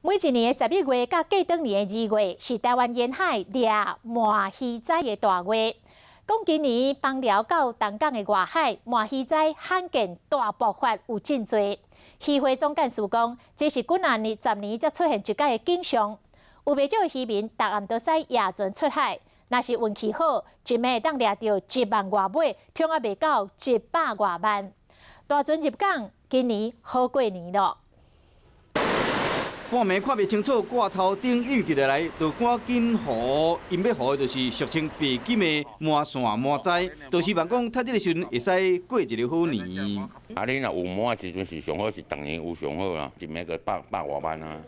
每一年的11月佮過轉年的2月，是台灣沿海掠鰻魚仔的大月。講今年枋寮到東港的外海鰻魚仔罕見大爆發，有真濟。漁會總幹事講，這是幾若年10年才出現一擺的景象。有袂少的漁民，逐暗都使夜船出海，若是運氣好，一暝會當掠著1萬外尾，通仔袂到100外萬。大船入港，今年好過年囉。半暝看袂清楚，掛頭頂映入來，就趕緊魚，𪜶欲魚的就是俗稱白金的鰻線鰻仔，就希望講趁這个時陣會使過一个好年。啊，你若有鰻的時陣是上好，是逐年有上好啦，一暝個百百外萬啊。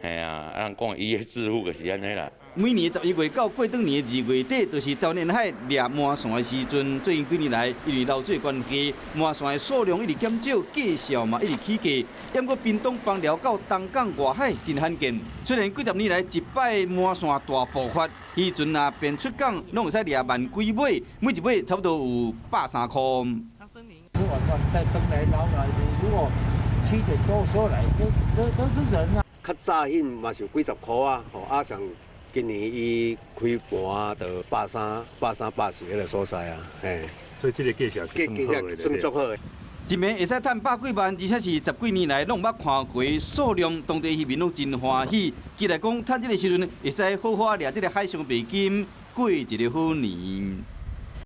嘿啊，啊人講一夜致富就是按呢啦。每年11月到過轉年的2月底，就是台灣沿海掠鰻線的時陣。最近幾年來，因為流水關係，鰻線的數量一直減少，價數嘛一直起價。毋過屏東枋寮到東港外海真罕見，雖然幾十年來一擺鰻線大爆發，漁船若便出港，攏會使掠萬幾尾，每一尾差不多有130塊。晚上帶燈來撈來，如果7點多時候來，都是人啊。較早彼嘛是有幾十箍啊，吼啊像今年伊開盤就130、130、140彼个所在啊，嘿。所以這个價錢是算好的，算足好的。一暝會使趁百幾萬，而且是十幾年來攏毋捌看過數量，當地漁民攏真歡喜。期待講趁這个時陣會使好好掠這个海上白金，過一个好年。